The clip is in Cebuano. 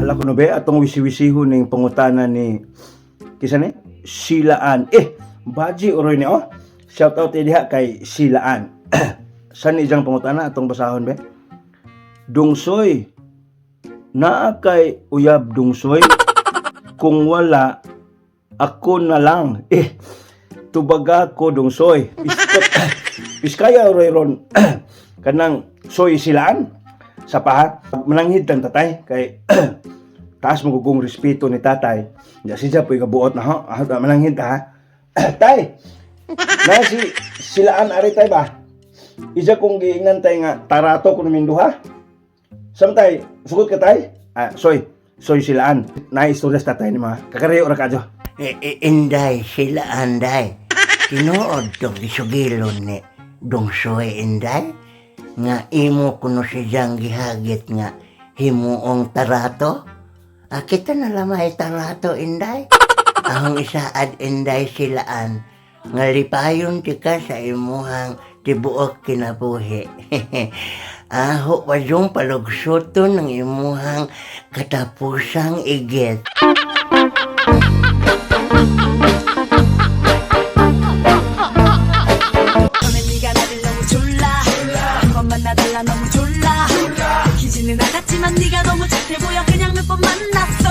Hala ko no be, atong wisi-wisihon ning pangutana ni kisa ni Silaan. Eh, baji uroy ni oh. Shout out diha kay Silaan. San ijang pangutana, atong basahon be. Dungsoy, naa kay uyab, Dungsoy? Kung wala, ako na lang. Eh, tubaga ko, Dungsoy. Piskaya uroy ron kanang soy Silaan sa paha. Mananghid tang tatay kay taas mo kung respeto ni tatay. Ya siya po'y kabuot na ho. Ah, mananghid ta ha. Tay, na si Silaan ari tay ba? Isa kong giingnan tay nga tarato kuno minduha. Samtay, sugot ka tay? Ah, soy, soy Silaan. Na istorya sa tatay ni mga kakareyo ra kadyo. Eh, eh, Inday, sila anday. Tinuod tong isugilon ni Dongsoy, Inday. Nga imo kuno siyang gihagit nga himuong tarato. Ah, kita na lamay tarato, Inday. Ahong isaad, Inday Silaan, nga lipayon ti ka sa imuhang tibuok kinabuhi. Aho pa yung palugsuton ng imuhang katapusang igit. 처음엔 네가 나를 너무 졸라 한 번 만나달라 너무 졸라 들키지는 않았지만 네가 너무 착해 보여 그냥 몇 번 만났어.